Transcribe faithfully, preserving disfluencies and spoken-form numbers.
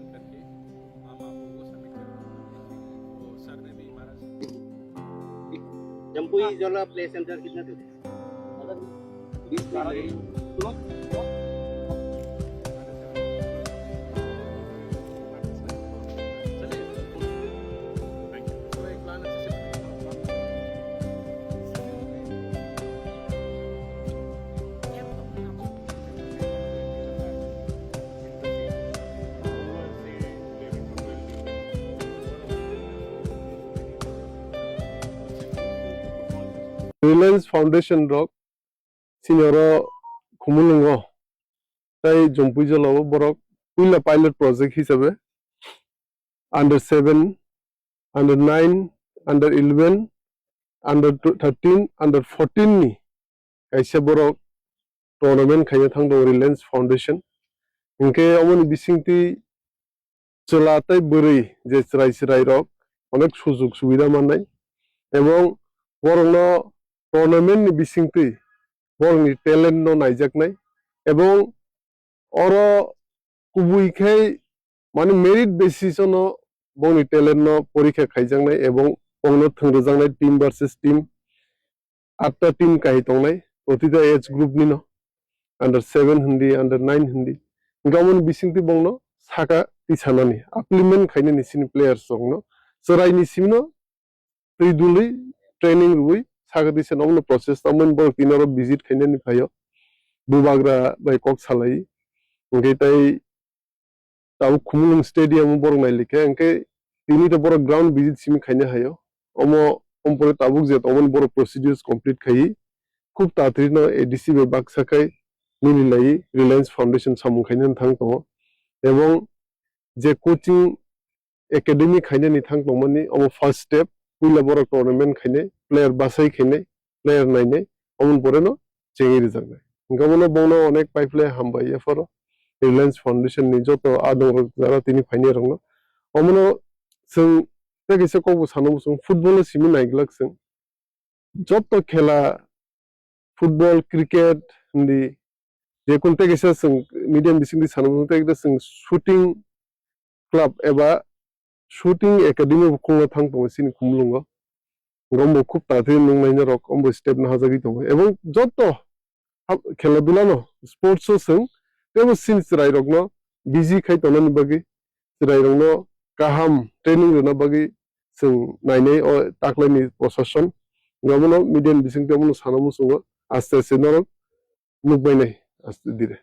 करके हम आपको वो सबमिट कर देंगे। तो सर ने भी हमारा जम्पुई जला प्ले सेंटर कितना दूर है? बीस kilometre. Reliance Foundation rok chini oro Khumulwngo tei Jompuijala o borok puila pilot project hisabe under seven, under nine, under eleven, under thirteen, under fourteen ni kaisa borok tournament khaina thang tongo Reliance Foundation. Hinkhe omoni bisingtwi chwla tei bwrwi je chwrai chwrai rok onek sujug subida mannai, ebong borokno tournament ni bisingtwi borokni talent no naijaknai, ebong oro kubui khe mane merit basis ono bongni talent no porikha khaijaknai ebong bongno thwngrijaknai team versus team, atta team kahai tongnai protita age group nino, under seven hindi, under nine hindi, hinkhe omoni bisingtwi bongno saka tisanani upliftment khainani chini players rokno chwraini simino twi dului training rwui saka tisa omono process tamoni borok tini oro visit khainani phaio, bubagra bai kok salai, hinkhe tei tabuk Khumulwng stadium o borok nailikha, hinkhe tini to borok ground visit simi khaina haio. Omo ompore tabuk je tongmani borok procedures complete khaiwi khub tatri no A D C bai baksa khai mililaiwi Reliance Foundation samung khaina thang tongo. Ebong je coaching academy khainani thang tongmani omo first step, puila borok tournament khainai, player basai khainai, player nainai, omoni pore no chengwi rijaknai. Hinkhe omono bongno onek pipeline hambai yapharo Reliance Foundation ni joto adongrok jara tini phainai rokno. Omono chwng tei kaisa kokbo sana muchung football o simi naiglak chwng. Joto khela football, cricket hindi jekun tei kaisa chwng medium bisingtwi sana muchung tei kaisa chwng shooting club eba shooting academy bo khulna thang tongo chini Khumulwngo. Rombo khub tatwi nung naina rok ombo step no hajagwi tongo. Ebong joto ha-, khela dula no sports o chwng tebo chini chwrai rokno busy khai tongnani bagwi chwrai rokno kaham training rwna bagwi chwng nainai o taklaini prosason. Omono media ni bisingtwi omono sana muchungo aste aste norok nukbainai aste dire.